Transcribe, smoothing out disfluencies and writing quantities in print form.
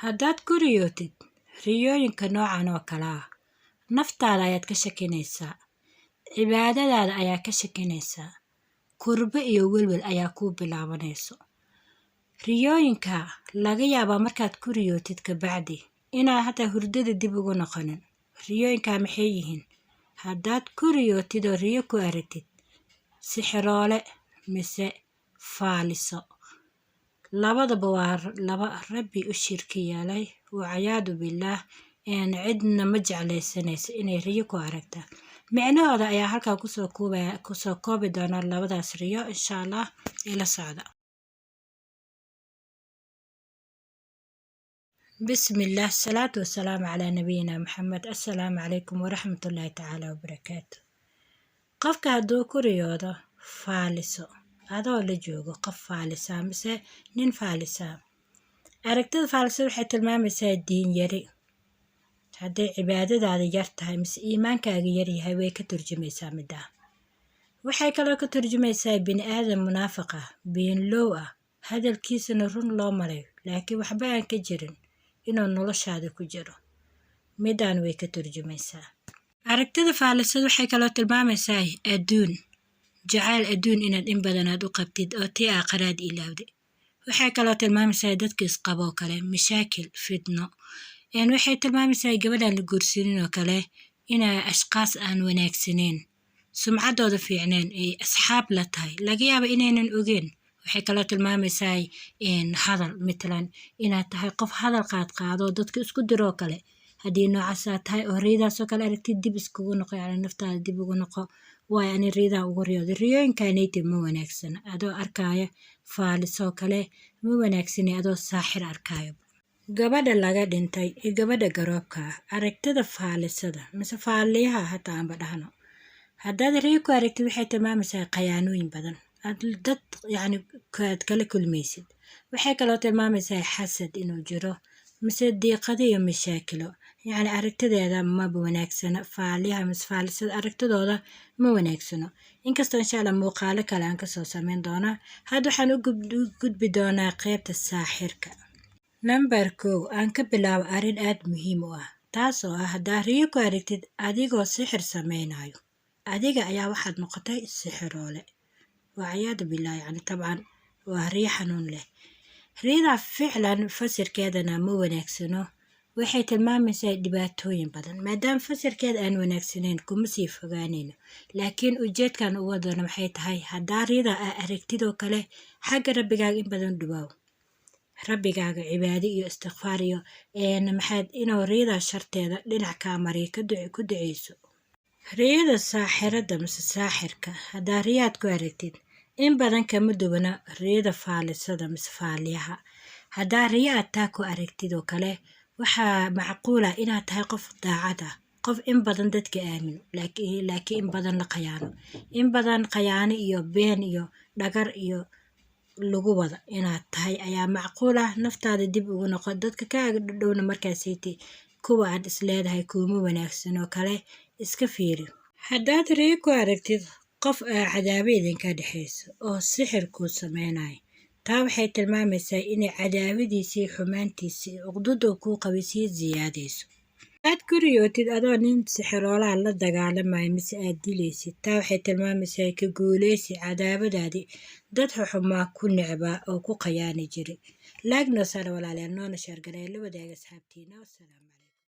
Haddaad ku riyootid riyooyinka noocan oo kale ah, naftaada ayaad ka shakinaysaa, cibaadadaada ayaa ka shakinaysaa, kurbo iyo welwel ayaa kuu bilaabanayso. Riyooyinka laga yaabaa markaad ku riyootid kabacdi inaad hataa hurdada dib ugu noqonin. Riyooyinka maxay yihiin? Haddaad ku riyootid oo riyo ku aragtid sixiroole mise faaliso, labadaba waa laba Rabbi u shirki yeelay, waciyaadu billaah, cidna ma jeclaysanayso inay riyo ku aragta. Micnahooda ayaa halkaa kusoo koobaya, kusoo koobi doona labadaas riyo, insha Allah ila socda. بسم الله، الصلاة والسلام على نبينا محمد، السلام عليكم ورحمة الله تعالى وبركاته. Qofka hadduu ku riyoodo faaliso, adoo la joogo qof faalisa mise nin faalisa, aragtida faalisa waxay tilmaamaysaa diin yari. Hadday cibaadadaada yar tahay mise iimaankaaga yar yahay, way ka turjumaysaa middaa. Waxay kaloo ka turjumaysaa bini aadam munaafiq ah, beenlow ah, hadalkiisana run loo marayo laakiin waxba aan ka jirin inuu noloshaada ku jiro. Midaan way ka turjumaysaa. Aragtida faalisada waxay kaloo tilmaamaysaa adduun jacayl, adduun inaad in badan aad u qabtid oo tii aakhiraad ilaawday. Waxay kaloo tilmaamaysaa dadka isqaboo kale mashaakil, fitno. Waxay tilmaamaysaa gabadhaan la guursanin oo kale inay ashqaas aan wanaagsaneyn, sumcaddooda fiicneen, ay asxaab la tahay, laga yaaba inaynan ogeen. Waxay kaloo tilmaamaysaa hadal, matalan inaad tahay qof hadal qaad qaado, dadka isku diroo kale. Haddii noocaas aad tahay oo riyadaasoo kale aragtid, dib iskugu noqo, yacni naftaada dib ugu noqo. Waayo ani riyadaa ugu riyooday riyooyinkanayte ma wanaagsana. Adoo arkaaya faalisoo kale ma wanaagsani, adoo saaxir arkaayo. Gabadha laga dhintay iyo gabadha garoobka ah, aragtida faalisada mise faaliyaha hataa aanba dhahno, haddaad riyo ku aragtid, waxay tilmaamaysaa khayaanooyin badan aad dad yacni aad kala kulmaysid. Waxay kaloo tilmaamaysaa xasad inuu jiro mise diiqado iyo mashaakilo. Yacni aragtideeda maba wanaagsana, faaliyaha mise faalisada aragtidooda ma wanaagsano, inkastoo insha Allah muuqaalo kale aan kasoo sameyn doonaa. Hadda waxaan u gudbi doonaa qeybta saaxirka. Number 1 aan ka bilaabo arrin aad muhiim u ah, taasoo ah haddaa riyo ku aragtid adigoo sixir sameynayo, adiga ayaa waxaad noqotay sixiroole, waciyaadu billah. Yacni tabcan waa riyo xanuun leh. Riyadaa ficlan fasirkeedana ma wanaagsano, waxay tilmaamaysaa dhibaatooyin badan. Maadaama fasirkeeda aan wanaagsanayn, kuma sii fogaanayno, laakiin ujeedkan u wadana waxay tahay haddaa riyada aa aragtidoo kale, xagga Rabbigaaga in badan dhawaaw, Rabbigaaga cibaado iyo istikfaar iyo maxaad inuu riyada sharteeda dhinac kaa mariyo ku duceyso. Riyada saaxirada mise saaxirka haddaa riyaad ku aragtid, in badan kama duwana riyada faalisada mise faaliyaha. Haddaa riyo aad taa ku aragtid oo kale, waxaa macquula inaad tahay qof daacad ah, qof in badan dadka aamino, laakiin in badan la khayaano, in badan khayaano iyo been iyo dhagar iyo lagu wada inaad tahay ayaa macquul ah. Naftaada dib ugu noqo, dadka kaaga dhowna markaasayte kuwa aad isleedahay kuuma wanaagsan oo kale iska fiiri. Haddaad riyo ku aragtid qof aa cadaabo idinka dhexayso oo sixir kuu sameynayo, taa waxay tilmaamaysaa inay cadaawadiisii, xumaantiisii, uqdada kuu qabay sii siyaadayso. Aad ku riyootid adoo nin sixiroolaha la dagaalamayo mise aad dilaysid, taa waxay tilmaamaysaa ka guuleysi cadaawadaadii dad xuxumaa ku necbaa oo ku khayaani jiray. Like noo saara walaalayaal, noona share gareeya, la wadaaga asxaabtiina. Wassalaamu.